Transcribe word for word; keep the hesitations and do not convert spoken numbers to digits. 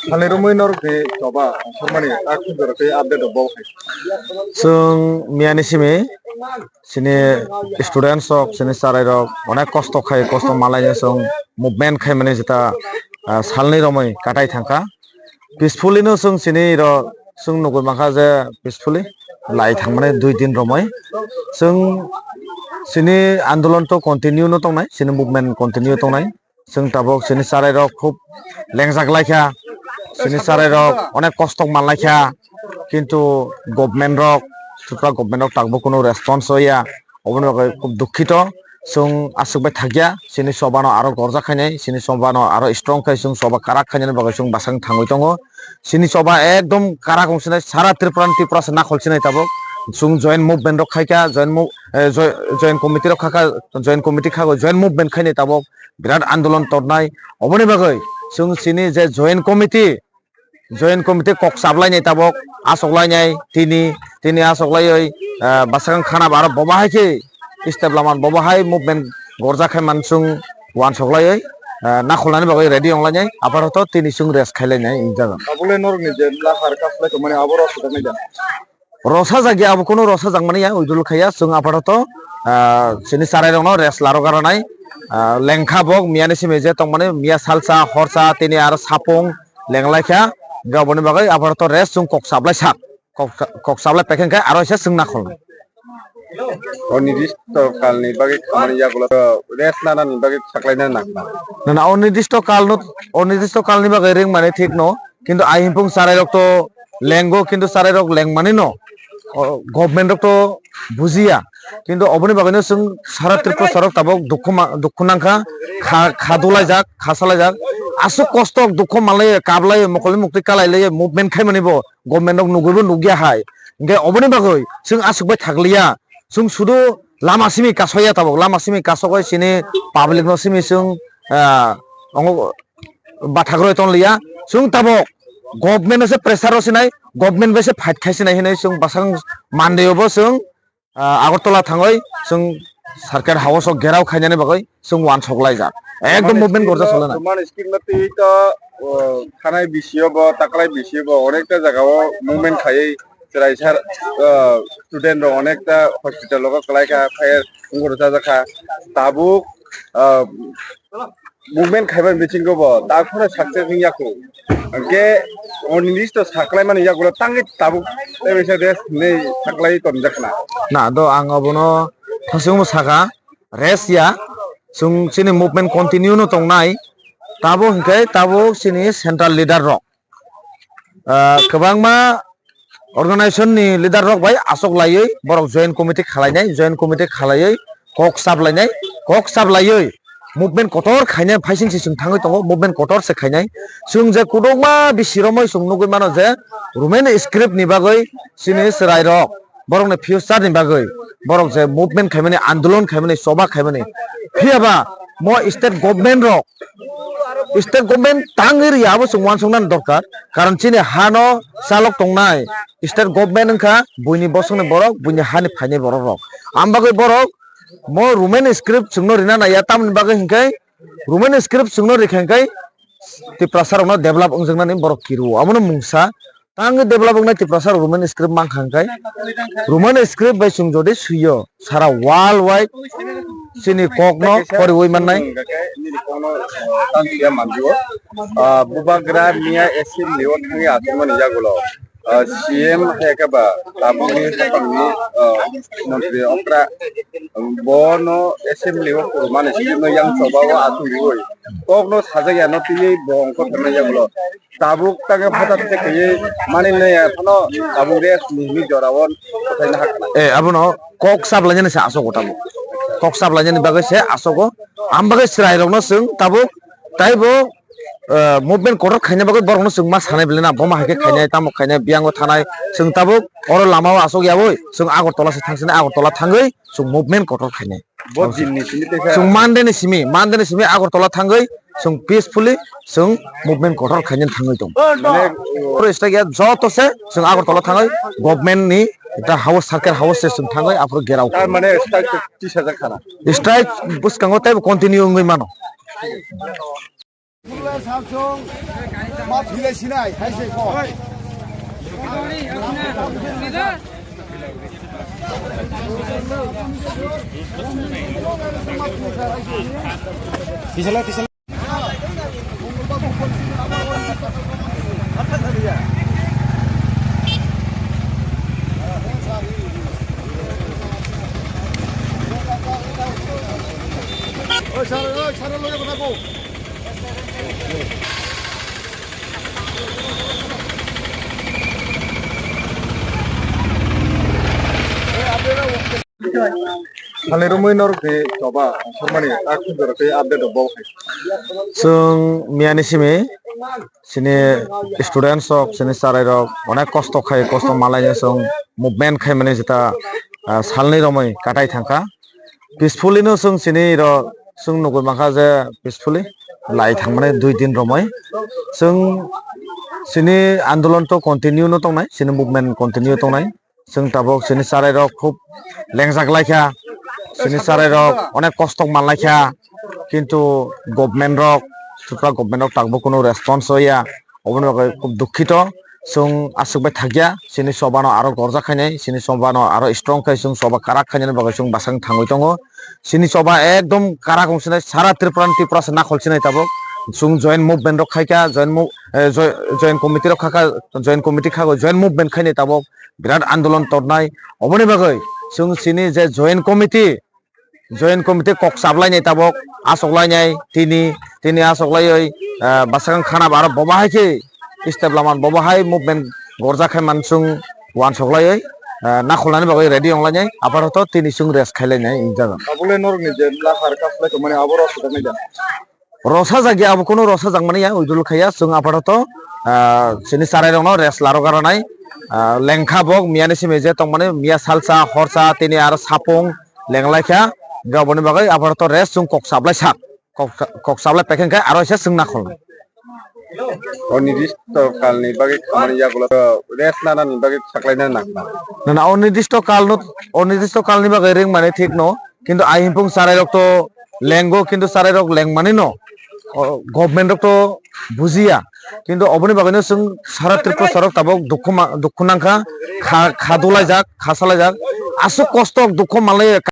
Salni romwi norok ni choba sormani tak sujaro tei update rok bo hai. Chwng miyani simi chini students rok, chini charai rok onek kosto khai, kosto malai chwng movement khaimani jeta, ah, salni romwi katai thangkha. Peacefully no chwng chini ro chwng nugwi mankha je peacefully lai thangmani dui din romwi. Chwng chini andolon to continue no tongnai, chini movement continue tongnai. Chwng tabuk chini charai rok khub lengjak laikha, chini charai rok onek kosto manlaikha, kintu government rok, Tripura government rok tabuk kunu response hoya, oboni bagwi khub dukhito. Chwng aswk bai thakya, chini choba no aro gorjak khainai, chini choba no aro strong khai chwng choba karak khainani bagwi chwng bwsang thangwi tongo. Chini choba ekdom karak wng sinai, sara Tripura ni Tripura se nakhol sinai tabuk. Chwng joint movement rok khaikha, joint mo-, eh, joi-, joint committee rok khakha, joint committee khago, joint movement khainai tabuk. Birat andolon tornai. Oboni bagwi chwng chini je joint committee, joint committee kok chaplainai tabuk, achoklainai tini, tini achoklaiwi, ah, bwsakang khana ba aro bobo hai khe step laman bobo hai movement gorjak khai man chwng uansuk laiwi, ah, nakholnani bagwi ready wng lainai. Aparoto tini chwng rest khai lainai wng jaga. Tabukle norokni je lahar kaslai tongmani abo rok swkaknai da? Rosajak ya, abo kunu rosajak mani ya, withdrawal khaiya. Chwng aparoto, ah, chini charai rokno rest laro garanai, ah, lengkha bo miyani simi je tongmani, miya salsa, horsa, tini aro sapung lenglai kha, hingke aboni bagwi aparoto rest chwng kok chaplai sak, kok, kok chaplai pekhe hingke aro se chwng nakhol. O nirdisto kalni bagwi khamani yagulo rest nanani bagwi saklaina nangkha. Na, na, o nirdisto kalno, o nirdisto kalni bagwi ringmani thik no, kintu ai himpung charai rok to lengo, kintu charai rok lengmani no, o, government rok to bujiya. Kintu oboni bagwi no chwng sara Tripura sarok tabuk dukhu ma-, dukhu nangkha, kha, kha dulaijak, kha salaijak, aswk kosto dukhu manlai, kablai, mokolni muktwi kalai lai, movement khaimani bo government rok nugwi bo nugya hai. Hingke oboni bagwi chwng aswk bai thakliya, chwng sudu lama simi kasoya tabuk, lama simi kasogwi chini public no simi chwng, ah, ongo, bathak rwi tong liya. Chwng tabuk government no se pressure rw sinai, government bai se fight khai sinai hinwi chwng bwsang Monday o bo chwng, ah, Agartala thangwi chwng circuit house o gherao khainani bagwi chwng uansuk laijak. Ekdom movement gorjak solenai. Roman script no twi to, o, thanai bisi o bo, taklai bisi o bo, onekta jaga o movement khaiwi chwrai sar, o, student rok onekta hospital rogo kwlai kha, fire wngkha rwchajak kha. Tabuk, o, movement khaiba bisingo bo tak phano success wngya kho. Hwnkhe o nirdisto saklaimani yagulo tangwi tabuk tei kaisa rest hinwi saklai tonjak khna. Na do ang obono thasingbo saka rest ya. Chwng chini movement continue no tongnai. Tabuk hwnkhe tabuk chini central leader rok, ah, kwbangma organization ni leader rok bai aswk laiwi borok joint committee khalainai, joint committee khalaiwi kok chaplainai, kok chaplaiwi movement kotor khainai, phaising se chwng thangwi tongo, movement kotor se khainai. Chwng je kwbangma bisi romwi chwng nugwi mano je Roman script ni bagwi chini chwrai rok borokni future ni bagwi borok je movement khaimani, andolon khaimani, choba khaimani, phiya ba mo state government rok, state government tangwi rwya abo chwng uansuknani dorkar, karon chini hano chalok tongnai state government wngkha buini bosongni borok, buini hani phainai borok rok. Am bagwi borok mo Roman script chwngno rina naiya, tamoni bagwi hinkhe Roman script chwngno rikha hinkhe Tiprasa rokno develop wngjaknani borok kiru, abono mungsa. Tang develop wngnai Tiprasa rok Roman script mankha hwnkhe, Roman script bai chwng jodi swiyo, sara world wide chini kokno poriwi mannai. Nini kokno tang siya manjio. Ah, bubagra miya assembly o thangwi achukmani yagulo, ah, C M hai khe ba tabukni haphangni, ah, montri okra bono assembly o kwrwmani script no yang choba o achuk riwi kokno sajak ya no twiwi bo ongkhor khaimani yagulo. Tabuk tangwi phatar se kaiwi mani nai ya phano tabuk rest ni hwnwi jora o kwthai nahak khna. Eh, abono kok sap lainani se aswk o tabuk. Kok sap lainani bagwi se aswk o. Ang bagwi chwrairokno chwng tabuk taibo, eh, movement kotor khaina bagwi borokno chwng ma sanai bwlai na, boma hai khe khainai, tamo khainai, biyango thanai, chwng tabuk oro lamao aswk yaui chwng Agartala se thangsinai, Agartala thangwi chwng movement kotor khainai. Bo dinni simi tei kha. Chwng Monday ni simi, Monday ni simi Agartala thangwi chwng peacefully chwng movement kotor khainani thangwi tong. Mane, oro strike ya joto se chwng Agartala thangwi government ni ekta house, circle house se chwng thangwi aphuru gerao. Tar mane strike tisa jak khana. Strike bwskango teibo continue wngwi mano. Salni romwi norok de choba sormani tak sundor tei update rok bo hai. Chwng miyani simi chini students rok, chini chwrai rok onek kosto khai, kosto malai no chwng movement khai mani jeta, ah, salni romwi katai thangkha. Peacefully no chwng chini ro chwng nugwi mankha je peacefully lai thangmani dui din romwi chwng chini andolon to continue no tongnai, chini movement continue tongnai. Chwng tabuk chini chwrai rok khub lengjak laikha, chini chwrai rok onek kosto man laikha, kintu government rok, Tripura government rok takbo kunu response hoya, oboni bagwi khub dukhito. Chwng aswk bai thakya, chini choba no aro gorjak khainai, chini choba no aro strong khai chwng choba karak khainani bagwi chwng bwsang thangwi tongo. Chini choba ekdom karak wngsinai, sara Tripura ni Tripura se nakhol sinai tabuk. Chwng joint movement rok khaikha, joint mo-, eh, joi-, joint committee rok khakha, joint committee khago, joint movement khainai tabuk. Birat andolon tornai. Oboni bagwi chwng chini je joint committee, joint committee kok chaplainai tabuk, achoklainai tini, tini achoklaiwi, ah, bwsakang khana ba aro bobo hai khe step laman bobo hai movement gorjak khai man chwng uansoklaiwi, ah, nakholnani bagwi ready wnglainai. Aparoto tini chwng rest khailainai wng jaga. Abole norokni je lahar kaslai tongmani abo rok swkaknai da? Rosajak ya, abo kunu rosajak mani ya, withdraw khaiya. Chwng aparoto, ah, chini chwrai rokno rest laro garanai, ah, lengkha bok miyani simi je tongmani miya salsa, horsa, tini aro sapung lenglaikha. Hingke aboni bagwi aparoto rest chwng kok chaplai sak, kok, kok chaplai pekeng khe aro se chwng nakhol. O nirdisto kalni bagwi khamani yagulo rest nanani bagwi saklaina nangkha. Na, na, o nirdisto kalno, o nirdisto kalni bagwi ringmani thik no, kintu ai himpung chwrai rok to lengo, kintu chwrai rok lengmani no, o, government rok to bujiya. Kintu oboni bagwino chwng sara Tripura sarok tabuk dukhu ma-, dukhu nangkha, kha, kha dulaijak, kha salaijak, aswk kosto dukhu manlai